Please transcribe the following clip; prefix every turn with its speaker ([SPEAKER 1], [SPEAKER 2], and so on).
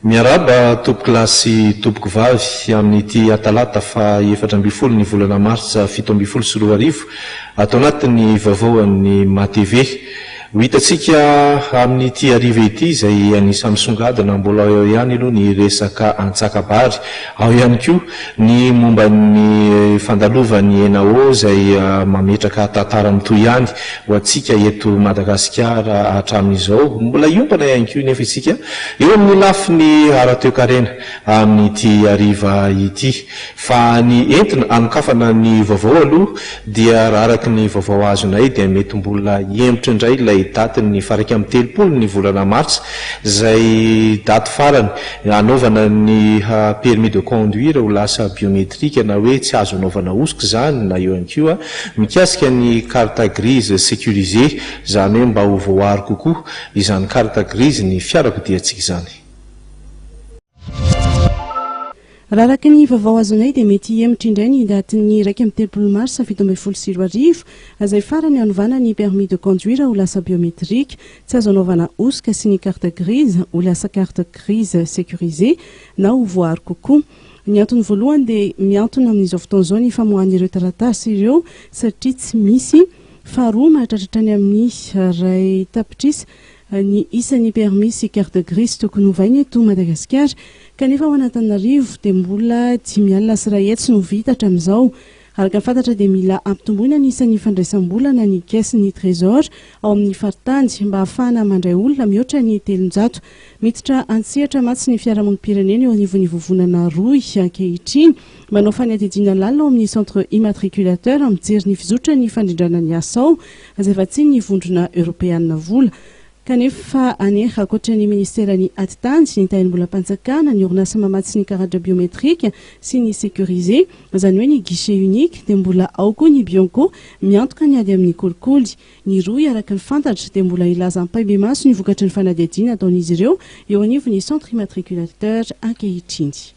[SPEAKER 1] Miarahaba tompokolahy sy tompokovavy amin'ity talata faha 14 ny volana martsa 2017 ato anatin'ny vaovao an'ny MATV. Ho hitantsika amin'ity hariva ity izay anisan'ny misongadina mbola ao ihany aloha ny resaka antsakabary, ao ihany koa ny momba ny fandalovan'ny ENAO izay mametraka tantara mitohy ihany ho antsika eto Madagasikara hatramin'izao. Mbola hiompana ihany koa nefa isika eo amin'ny lafiny ara-toekarena amin'ity hariva ity. Fa ny entina hanokafana ny vaovao aloha dia raha araka ny vaovao azonay dia mety mbola hihemotra indray ilay datin'ny faha 31 ny volana martsa izay daty farany hanaovana ny permis de conduire ho lasa biométrique na hoe tsy azo anaovana hosoka izany na eo ihany koa mikasika ny carte grise sécurisée izany hoe mba ho voaaro kokoa izany carte grise ny fiarakodiantsika izany.
[SPEAKER 2] Raha araka ny vaovao azonay dia mety hihemotra indray ny datin'ny 31 marsa 2017 izay farany hanovana ny permis de conduire ho lasa biométrique tsy azo anaovana hosoka sy ny carte grise ho lasa carte grise sécurisée na ho voaaro kokoa. Ny antony voalohany dia mihantona amin'izao fotoana izao ny famoahan'ireo taratasy ireo satria tsy misy. Faharoa, mahatratra hatrany amin'ny iray tapitrisa ny isan'ny permis sy carte grise tokony hovaina eto Madagasikara kanefa ho an'Antananarivo dia mbola 550 no vita hatramin'izao. Araka ny fantatra dia mila ampitomboina ny isan'ny fandraisam-bola na ny caisse ny Trésor ao amin'ny faritany mba hahafahana mandray olona mihoatra ny 300. Miditra an-tsehatra mantsy ny fiarahamonim-pirenena eo anivon'ny vovonana rohy ankehitriny manao fanadihadiana lalina ao amin'ny centre immatriculateur mijery ny fizotran'ny fandrindrana ny asa ao izay vatsian'ny vondrona eoropeanina vola. Kanefa anie, ankoatra ny minisiteran'ny Atitany, ny Tahirimbolam-panjakana, ny orinasa mamatsy ny karatra biometrika sy ny sécurisé, izany hoe ny guichet unique, dia mbola ao koa ny Bianco miantoka ny ady amin'ny kolikoly. Ny rohy, araka ny fantatra, dia mbola hilaza ampahibemaso ny vokatry ny fanadihadiana ataon'izy ireo eo anivon'ny centre immatriculateur ankehitriny.